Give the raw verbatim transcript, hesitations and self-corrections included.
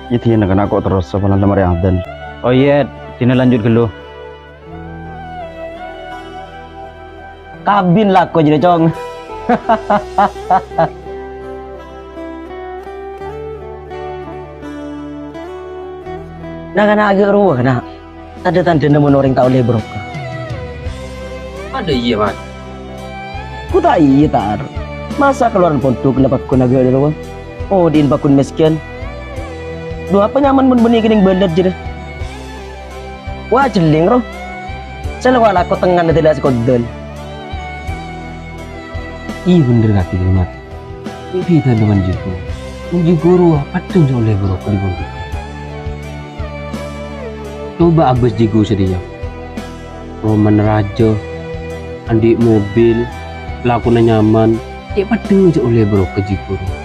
Iyâ, dina kana' ko' terros, apa nanti mari adzan. Oh iyâ, dina lanjut ghâllu. Kabin lako jârèya, Cong. Na'-kana' aghâ' rowa, na'. Tandhâ-tandhâna mon orèng ta' ollè barokah. Padâ iyâ, Mat. Ko' ta' iyâ, Tar. Masa kalowaran pondhuk la paggun aghâ' rowa? Odi'na paggun mèskèn. Dhu apa nyaman mon bânnè kennèng bâlât jârèya? Wa jhelling, ro. Sè la wa lako tengnga dâlâ sakoddhâl. Iyâ bhender kakè, Mat. Bidhâna mon jhighâ. Mon jhighâ rowa, peddhâng sè ollè barokah dhi-bundhi. Coba abâs jhighâ satèya. Romana rajâ, andi' mobil, lakona nyaman, cè' peddhâng sè ollè barokah jhighâ rowa.